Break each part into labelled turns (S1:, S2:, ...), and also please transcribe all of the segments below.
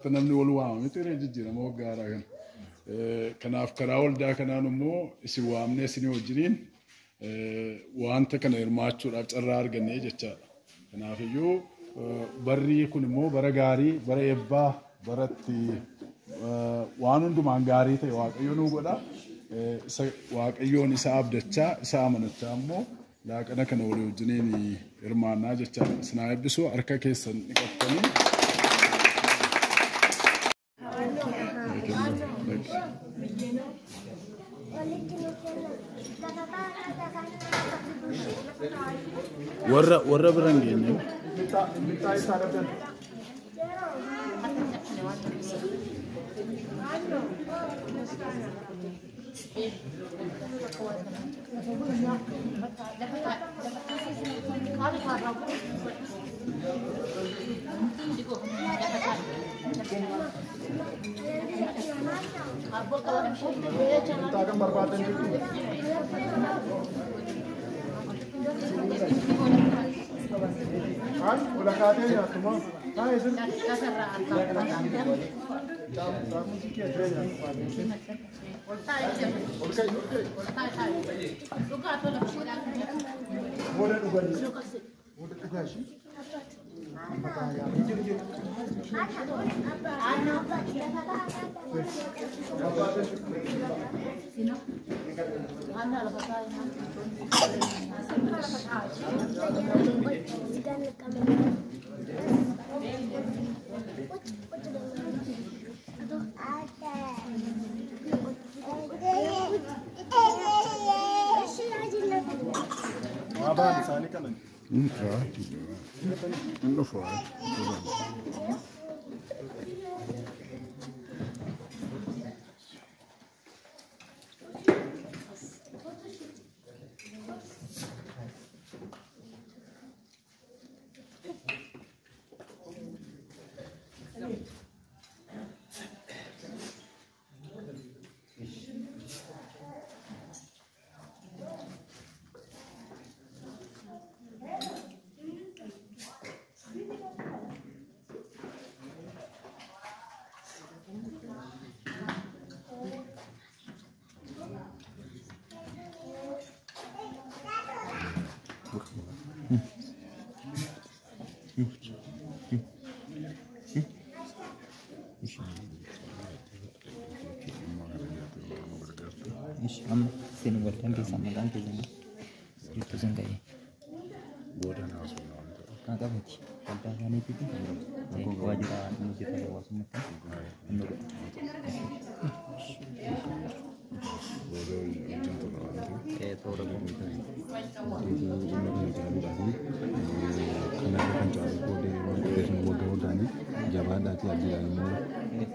S1: Akka namni wal waama miti jijjiirama waggaa haaraa kana. Kanaaf karaa waldaa kanaan immoo isin waamnee isinii wajjiniin wanta kana hirmaachuudhaaf carraa argannee jechaadha. Kanaafiyyuu barri kun immoo bara gaarii, bara eebbaa, baratti waan hundumaan gaarii ta'e Waaqayyo nuu godha. Waaqayyoon isa abdachaa, isa amanachaa immoo laaqana kana walii wajjiniin hirmaannaa jechaadha. Isin haa eebbisu, harka keessan dhiqattanii. Warra bira hin geenye.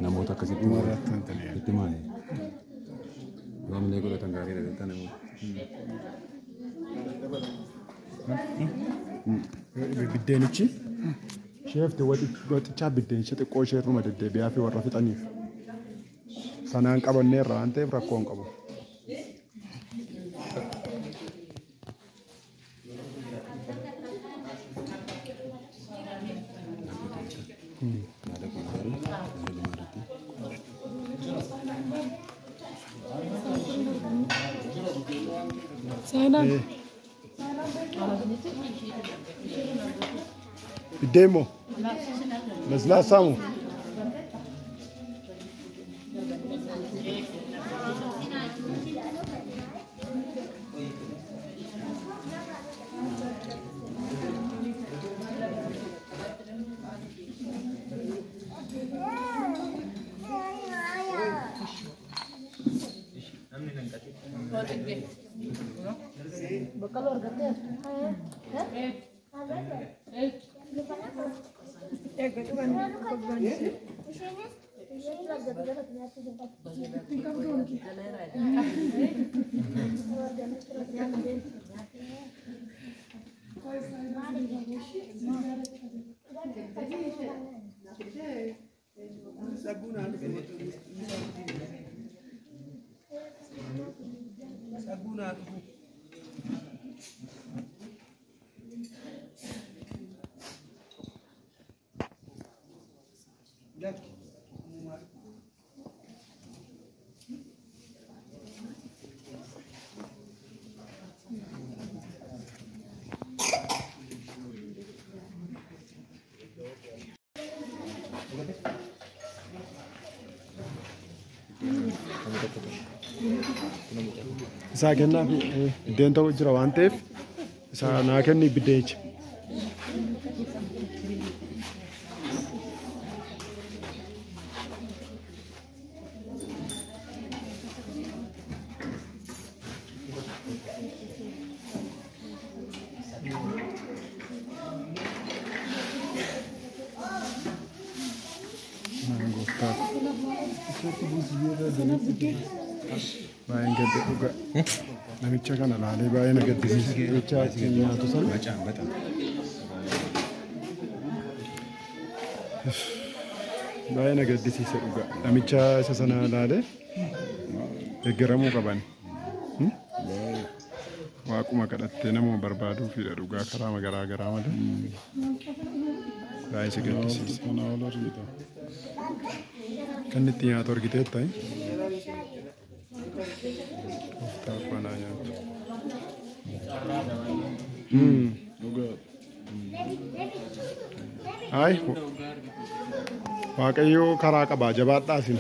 S2: Namoota akkasitti itti maale. Waamnee godhatan gaariidha jettan namoota.
S3: Biddeenichi isheefti waxichaa biddeenicha xiqqoo isheerruma deddeebi'aa fi warra fixaniif sanaan qabanneerra waan ta'eef rakkoo hin qabu. Biddeen moo? Laslaasaa moo? Isaa kennaa fi biddeen ta'u jira waan ta'eef isaa naa kenni biddeenicha. Baay'een gadde dhugaa. Namicha kana laalee baay'ee na gaddisiisa. Namicha achiin nyaatu sana. Baay'ee na gaddisiisa dhugaa. Namicha isa sana laalee deeggaramuu qaban. Waaquma kadhattee namuma barbaaduufidha dhugaa karaa garaa garaa malee. Baay'ee si gaddisiisa. Kan itti nyaatu argiteetta? Gooftaa koo nyaatu. Ay, Waaqayyo karaa qabaa jabaadhaa isin.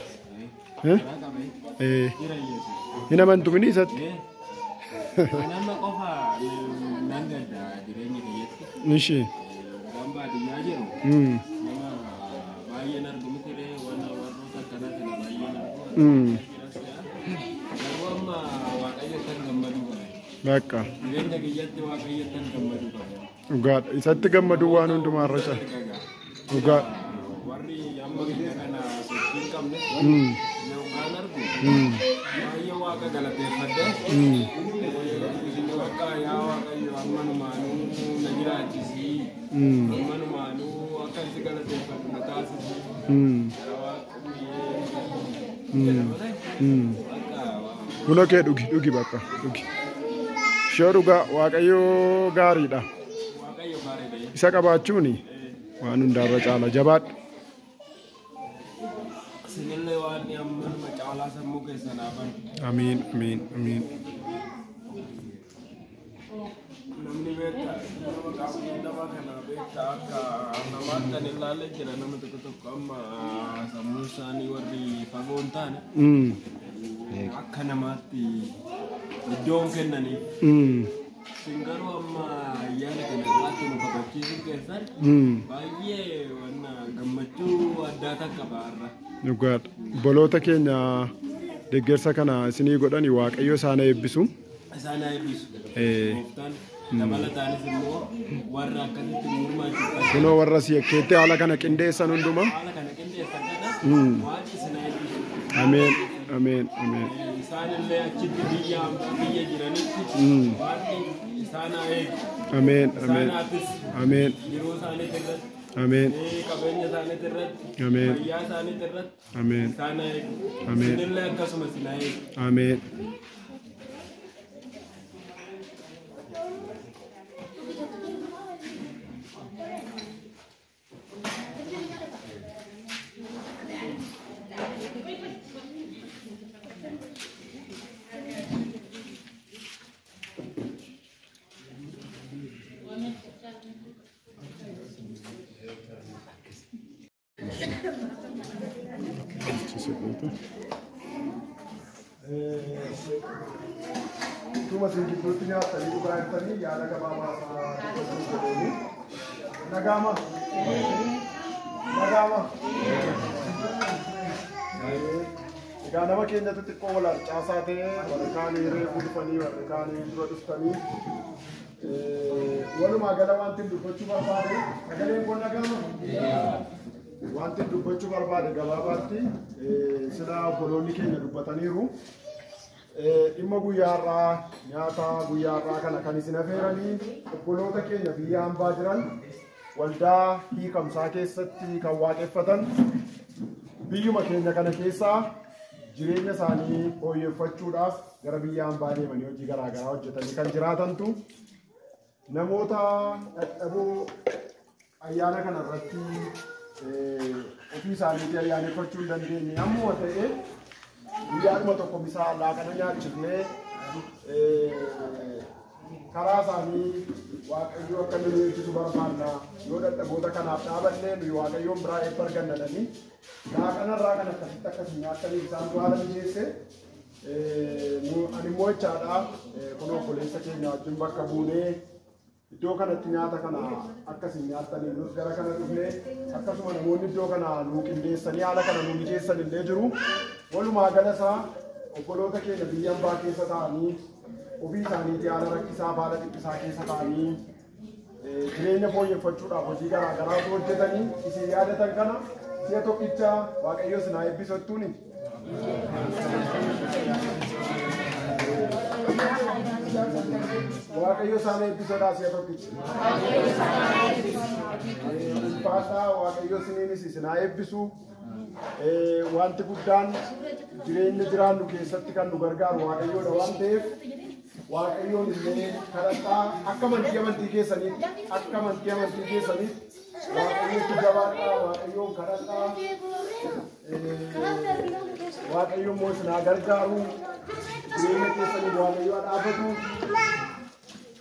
S3: Hin amantu mini isatti?
S4: Nama qofa nan gadda jireenya kiyyatti.
S3: Ishee.
S4: Waan baadiyyaa jiru. Nama baay'een argu miti ree warroota akkanaa kana baay'een argu. Garuu amma Waaqayyo tan gammaduu qaba.
S3: Bakka.
S4: Jireenya kiyyatti Waaqayyo tan gammaduu qaba.
S3: Dhugaadha. Isatti gammaduu waan hundumaa irra caala. Dhugaadha.
S4: Warri amma biyya kana sochii hin qabne yookaan argu baay'ee Waaqa galateeffadhe. Bakka yaa Waaqayyo ammanumaanuu na jiraachisii. Ammanumaanuu akka si galateeffadhu na taasisii. Yaa Waaqni jedha malee. Bakka
S3: Buna kee dhugi dhugi bakka dhugi. Ishee dhugaa Waaqayyo gaariidha.
S4: Waaqayyo gaariidha.
S3: Isa qabaachuuni waan hundaarra caala jabaadhu.
S4: Isinillee waan ammanuma caalaa sammuu keessan haa banu.
S3: Amiin amiin amiin.
S4: Namni beektaa nama qaamni nama kana beektaa akka namaatti kan ilaalee jira nama tokko tokko amma sammuu isaanii warri fagoo hin taane akka namaatti iddoon kennaniif. Isin garuu amma ayyaana kana irratti nu kabachiisuu keessan baay'ee wanna gammachuu addaa takka ba'arra.
S3: Dhugaadha. Obboloota keenya deeggarsa kana isinii godhani Waaqayyo isaan eebbisu.
S4: Isaan haa eebbisu. Gooftaan dabalataanis immoo warra akkasitti nu hirmaachisan.
S3: Kunoo warra si yakkeetti haala kana qindeessan hundumaa.
S4: Haala kana qindeessan kana Waaqni isin haa eebbisu.
S3: Ameen ameen ameen.
S4: Isaan illee achitti biyya biyya jiranitti Waaqni isaan haa eegu.
S3: Ameen
S4: Isaan
S3: ameen
S4: haa tiksu.
S3: ameen
S4: Jiruu isaaniitti irratti.
S3: ameen
S4: Qabeenya isaaniitti irratti.
S3: Ameen.
S4: Fayyaa isaaniitti irratti.
S3: ameen
S4: Isaan haa eegu.
S3: Ameen.
S4: Isinillee akkasuma isin haa eegu.
S3: ameen. Tuma isin gidduutti nyaattanii dhugaa jirtanii yaada gabaabaa isaa dubbachuu jedheeni. Nagaama. Nagaama. Egaa nama keenyatu xiqqoo wal harcaasaa ta'e warri kaanii reefuu dhufanii warri kaanii dura dhuftanii walumaa gala wanti dubbachuu barbaade sagaleen kun nagaama. Wanti dubbachuu barbaade gabaabaatti sila obboloonni keenya dubbataniiru. Dhimma guyyaa har'aa nyaata guyyaa har'aa kana kan isin affeeranii obboloota keenya biyya hambaa jiran waldaa hiikamsaa keessatti kan waaqeffatan biyyuma keenya kana keessaa jireenya isaanii fooyyeffachuudhaaf gara biyya hambaa deemanii hojii garaa garaa hojjetanii kan jiraatantu namoota dadhaboo ayyaana kana irratti ofii isaaniitii ayyaaneffachuu hin dandeenye. Ammoo ta'ee guyyaadhuma tokko misaa laaqana nyaachifnee karaa isaanii Waaqayyo akka nu eebbisu barbaanna. Yoo dadhaboota kanaaf dhaabannee nuyi Waaqayyoon biraa eebba arganna jedhanii laaqanarraa kan akkasitti akkasii nyaataniif isaan haala mijeesse. Ani immoo jechaadha kun obboleessa keenya wajjin bakka buunee iddoo kanatti nyaata kana akkasiin nyaataniif nus gara kana dhufnee akkasuma namoonni iddoo kana nuu qindeessanii haala kana nuu mijeessan illee jiru. Walumaa galasaa obboloota keenya biyya ambaa keessa taa'anii ofii isaaniitii haala rakkisaa haala dhiphisaa keessa taa'anii jireenya fooyyeffachuudhaaf hojii garaa garaatu hojjetanii isin yaadatan kana si'a tokkicha Waaqayyo isin haa eebbisattuuni. Waaqayyo isaan eebbisoodhaa si'a tokkicha. Ulfaataa Waaqayyo isiniinis isin haa eebbisu. Wanti guddaan jireenya jiraannu keessatti kan nu gargaaru Waaqayyoodha waan ta'eef Waaqayyoon illee kadhadhaa akka amantii amantii keessaniitti akka amantii amantii keessaniitti Waaqayyotti jabaadhaa Waaqayyoon kadhadhaa Waaqayyo immoo isin haa gargaaru jireenya keessaniif Waaqayyo haa dhaabatu.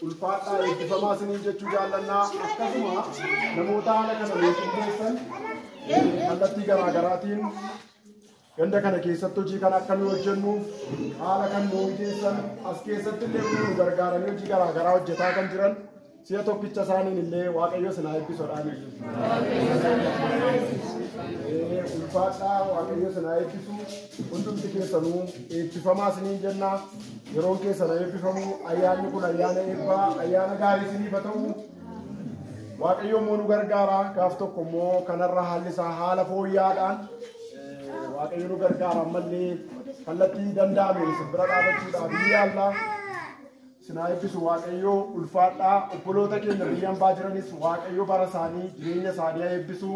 S3: Ulfaadhaa eebbifamaa isiniin jechuu jaallannaa akkasuma namoota haala kana nuu qindeessan kallattii garaa garaatiin ganda kana keessatti hojii kana akka nu hojjennuuf haala kan nu mijeessan as keessatti illee nu gargaaranii hojii garaa garaa hojjetaa kan jiran si'a tokkicha isaaniin illee Waaqayyo isin haa eebbisuudhaan. Ulfaadhaa Waaqayyo isin haa eebbisu hundumti keessanuu eebbifamaa isiniin jenna. Yeroon keessan haa eebbifamu ayyaanni kun ayyaana eebbaa ayyaana gaarii isiniif haa ta'u. Waaqayyo immoo nu gargaara gaaf tokko immoo kanarra haalli isaa haala fooyya'aadhaan Waaqayyo nu gargaara ammallee kallattii danda'ame isin bira dhaabachuudhaaf ni yaalla. Isin haa eebbisu Waaqayyo ulfaadhaa obboloota keenya biyya ambaa jiranis Waaqayyo bara isaanii jireenya isaanii haa eebbisu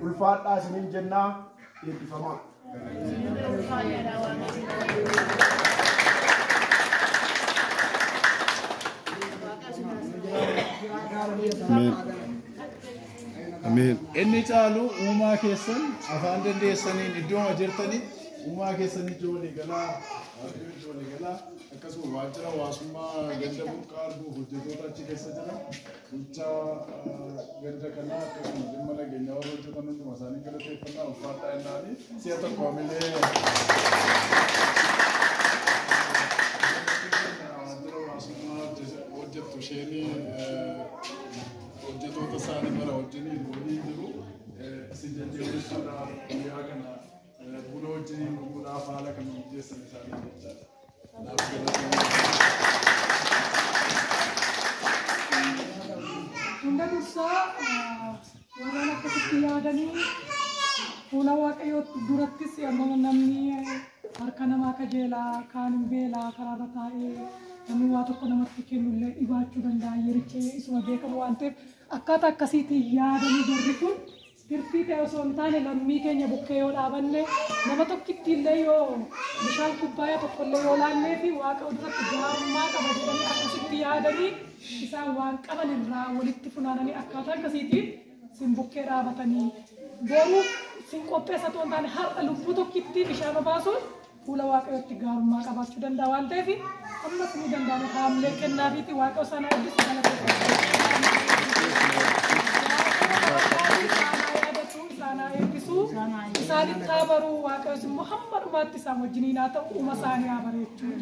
S3: ulfaadhaa isiniin jennaa eebbifamaa.
S2: Ameen.
S1: Inni caalu uumaa keessan afaan dandeessaniin iddooma jirtanii uumaa keessan ijoo waliigalaa ijoo waliigalaa akkasuma waajjira hawaasummaa ganda burqaa arguuf hojjettoota achi keessa jiran bulchaa ganda kanaa akkasuma dhimma nageenyaa warra hojjetan hunduma isaanii galateeffannaa ulfaadhaa jennaani si'a tokko hamilee waajjira hawaasummaa hojjettu isheen hojjettoota isaanii mara wajjiniin waliin jiru isin jajjabeessuudhaaf guyyaa kana buna wajjiniin dhuguudhaaf haala kan mijeessan isaanii jechaadha. Kanaaf galatoomna.
S5: Hunda dursaa warreen akkasitti yaadanii fuula Waaqayyoo durattis amma namni harka namaa kajeelaa kaan hin beelaa karaarra taa'ee namni waa tokko namatti kennullee dhibaachuu danda'a yericha isuma beekamu waan ta'eef akkaataa akkasiitiin yaadanii jarri kun tirfii ta'e osoo hin taane lammii keenya bukkee yoo dhaabanne nama tokkitti illee yoo bishaan kubbaayyaa tokkollee yoo laannee fi Waaqa duratti gaarummaa qaba jedhanii akkasitti yaadanii isaan waan qaban irraa walitti funaananii akkaataa akkasiitiin sin bukkee dhaabatanii boruuf sin qopheessa otoo hin taane har'a lubbuu tokkitti bishaan obaasuun fuula Waaqayyootti gaarummaa qabaachuu danda'a waan ta'eef ammas ni danda'ama haamlee kennaafiiti Waaqa isaan haa eebbisu isaan haa eebbisu isaanitti haa baruu Waaqayyoos immoo hamma dhumaatti isaan wajjiniin haa ta'u uuma isaanii haa bareechuu.